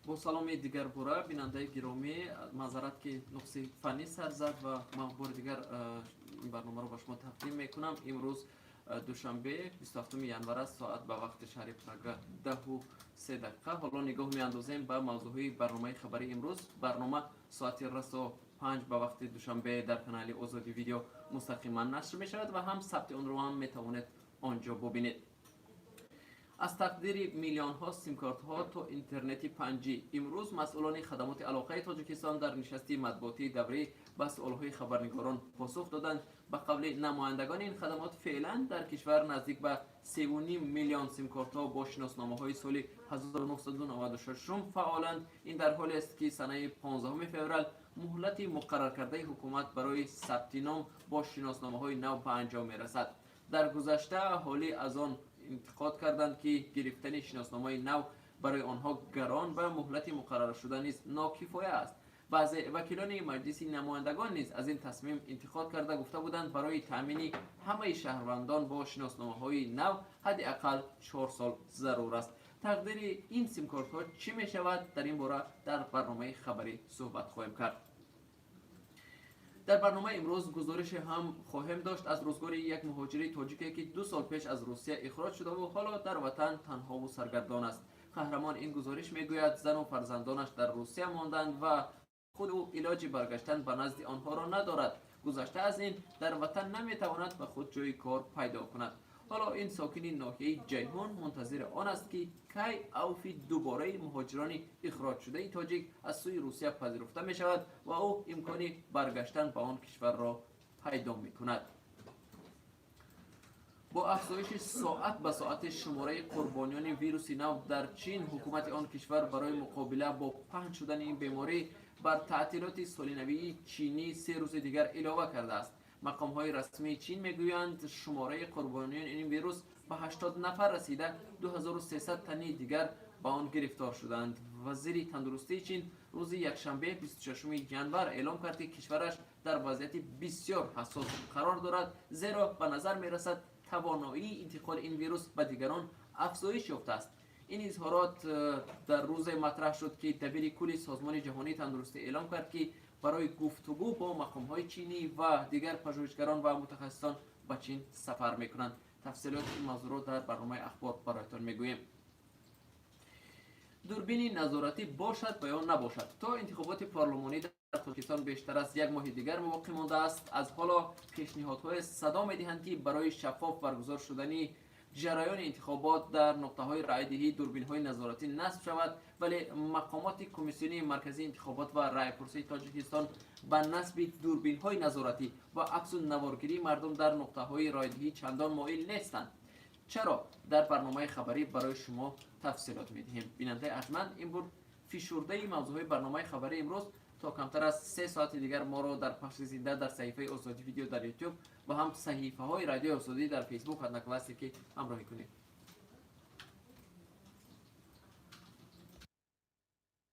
Бо саломи дигарбора, бинандаи гиромӣ. Маъзарат, ки нуқси фаннӣ сар зад ва ман бори дигар ин барномаро ба шумо тақдим мекунам. Имрӯз душанбе, 27 январ аст, соат ба вақти шаҳри Прага 10:03. Ҳоло нигоҳ меандозем ба мавзӯъҳои барномаи хабарии имрӯз. Барнома соати расо 5 ба вақти Душанбе дар канали Озодӣ Видео мустақиман нашр мешавад ва ҳам сабти онро ҳам метавонед он ҷо бубинед. Аз тақдири миллионҳо симкортҳо то интернети 5G. Имрӯз масъулони хадамоти алоқаи Тоҷикистон дар нишасти матбуотии даврӣ ба суолҳои хабарнигорон посух доданд. Ба қавли намояндагони ин хадамот, феълан дар кишвар наздик ба 3,5 миллион симкортҳо бо шиносномаҳои соли 1996 фаъоланд. Ин дар ҳолест, ки санаи 15 феврал муҳлати муқарраркардаи ҳукумат барои сабти ном бо шиносномаҳои нав ба анҷом мерасад. Дар гузашта аҳолӣ аз он интиқод карданд, ки гирифтани шиносномаи нав барои онҳо гарон ва муҳлати муқарраршуда низ нокифоя аст. Баъзе вакилони Маҷлиси намояндагон низ аз ин тасмим интиқод карда, гуфта буданд, барои таъмини ҳамаи шаҳрвандон бо шиносномаҳои нав ҳадди ақал 4 сол зарур аст. Тақдири ин симкортҳо чӣ мешавад? Дар ин бора дар барномаи хабарӣ суҳбат хоҳем кард. Дар барномаи имрӯз гузорише ҳам хоҳем дошт аз рӯзгори як муҳоҷири тоҷике, ки 2 сол пеш аз Русия ихроҷ шудаву ҳоло дар ватан танҳову саргардон аст. Қаҳрамон ин гузориш мегӯяд, зану фарзандонаш дар Русия монданд ва худ ӯ илоҷи баргаштан ба назди онҳоро надорад. Гузашта аз ин, дар ватан наметавонад ба худ ҷои кор пайдо кунад. Ҳоло ин сокини ноҳияи Ҷайҳун мунтазири он аст, ки кай авфи дубораи муҳоҷирони ихроҷшудаи тоҷик аз сӯи Русия пазируфта мешавад ва ӯ имкони баргаштан ба он кишварро пайдо мекунад. Бо афзоиши соат ба соати шумораи қурбониёни вируси нав дар Чин, ҳукумати он кишвар барои муқобила бо паҳн шудани ин беморӣ бар таътилоти солинавии чинӣ 3 рӯзи дигар илова кардааст. Мақомҳои расмии Чин мегӯянд, шумораи қурбониёни ин вирус ба 80 нафар расида, 2300 тани дигар ба он гирифтор шуданд. Вазири тандурустии Чин рӯзи якшанбе, 26 январ эълом кард, ки кишвараш дар вазъияти бисёр ҳассос қарор дорад, зеро ба назар мерасад, тавоноии интиқоли ин вирус ба дигарон афзоиш ёфтааст. Ин изҳорот дар рӯзе матраҳ шуд, ки дабири кулли Созмони Ҷаҳонии Тандурустӣ эълом кард, ки барои гуфтугӯ бо мақомҳои чинӣ ва дигар пажӯҳишгарон ва мутахассисон ба Чин сафар мекунанд. Тафсилоти ин мавзӯъро дар барномаи ахбор бароятон мегӯем. Дурбини назоратӣ бошад ва ё набошад? То интихоботи парлумонӣ дар Тоҷикистон бештар аз як моҳи дигар боқӣ мондааст. Аз ҳоло пешниҳодҳое садо медиҳанд, ки барои шаффоф баргузор шудани ҷараёни интихобот дар нуқтаҳои раъйдиҳӣ дурбинҳои назоратӣ насб шавад. Вале мақомоти Комиссиони Марказии Интихобот ва Раъйпурсии Тоҷикистон ба насби дурбинҳои назоратӣ ва аксу наворгирии мардум дар нуқтаҳои ройдиҳӣ чандон моил нестанд. Чаро? Дар барномаи хабарӣ барои шумо тафсилот медиҳем. Бинандаи арҷманд, ин буд фишурдаи мавзӯъҳои барномаи хабарии имрӯз. То камтар аз 3 соати дигар моро дар пахши зинда дар саҳифаи Озодӣ Видео дар Ютуб ва ҳам саҳифаҳои Радиои Озодӣ дар Фейсбук, Одноклассники ҳамроҳӣ кунед.